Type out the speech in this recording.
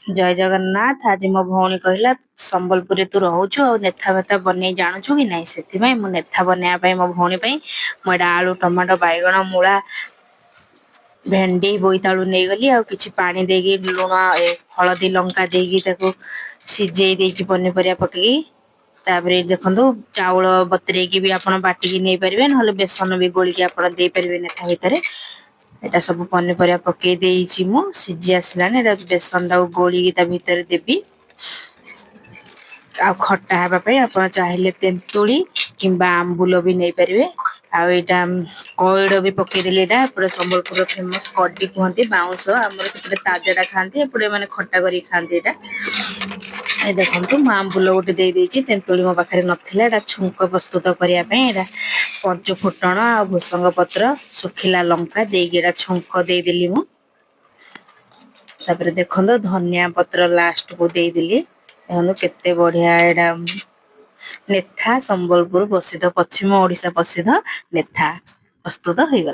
ଜୟ ଜଗନ୍ନାଥ। ଆଜି ମୋ ଭଉଣୀ କହିଲା, ସମ୍ବଲପୁରରେ ତୁ ରହୁଛୁ ଆଉ ନେଥା ଫେଥା ବନେଇ ଜାଣୁଛୁ କି ନାହିଁ? ସେଥିପାଇଁ ମୁଁ ନେଥା ବନେଇବା ପାଇଁ ମୋ ଭଉଣୀ ପାଇଁ ମୁଁ ଏଇଟା ଆଳୁ, ଟମାଟୋ, ବାଇଗଣ, ମୂଳା, ଭେଣ୍ଡି, ବୋଇତାଳୁ ନେଇଗଲି ଆଉ କିଛି ପାଣି ଦେଇକି, ଲୁଣ, ହଳଦୀ, ଲଙ୍କା ଦେଇକି ତାକୁ ସିଝେଇ ଦେଇଛି ପନିପରିବା ପକେଇକି। ତାପରେ ଦେଖନ୍ତୁ, ଚାଉଳ ବତୁରେଇକି ବି ଆପଣ ବାଟିକି ନେଇପାରିବେ, ନହେଲେ ବେସନ ବି ଗୋଳିକି ଆପଣ ଦେଇପାରିବେ ନେଥା ଭିତରେ। ଏଇଟା ସବୁ ପନିପରିବା ପକେଇ ଦେଇଛି ମୁଁ, ସିଝି ଆସିଲାଣି। ଏଇଟା ବେସନଟାକୁ ଗୋଳିକି ତା ଭିତରେ ଦେବି। ଆଉ ଖଟା ହେବା ପାଇଁ ଆପଣ ଚାହିଁଲେ ତେନ୍ତୁଳି କିମ୍ବା ଆମ୍ବୁଲ ବି ନେଇପାରିବେ। ଆଉ ଏଇଟା କଇଡ଼ ବି ପକେଇଦେଲି। ଏଇଟା ଏପଟେ ସମ୍ବଲପୁରର ଫେମସ କଡି କୁହନ୍ତି, ବାଉଁଶ। ଆମର ସେପଟେ ତାଜାଟା ଖାଆନ୍ତି, ଏପଟେ ମାନେ ଖଟା କରିକି ଖାଆନ୍ତି ଏଇଟା। ଏ ଦେଖନ୍ତୁ, ମୁଁ ଆମ୍ବୁଲ ଗୋଟେ ଦେଇଦେଇଛି, ତେନ୍ତୁଳି ମୋ ପାଖରେ ନଥିଲା। ଏଇଟା ଛୁଙ୍କ ପ୍ରସ୍ତୁତ କରିବା ପାଇଁ ଏଇଟା ପଞ୍ଚୁ ଫୁଟଣ ଆଉ ଭୃସଙ୍ଗ ପତ୍ର, ଶୁଖିଲା ଲଙ୍କା ଦେଇକି ଏଇଟା ଛୁଙ୍କ ଦେଇଦେଲି ମୁଁ। ତାପରେ ଦେଖନ୍ତୁ, ଧନିଆ ପତ୍ର ଲାଷ୍ଟକୁ ଦେଇଦେଲି। ଦେଖନ୍ତୁ କେତେ ବଢିଆ ଏଇଟା ନେଥା, ସମ୍ବଲପୁର ପ୍ରସିଦ୍ଧ, ପଶ୍ଚିମ ଓଡିଶା ପ୍ରସିଦ୍ଧ ନେଥା ପ୍ରସ୍ତୁତ ହେଇଗଲା।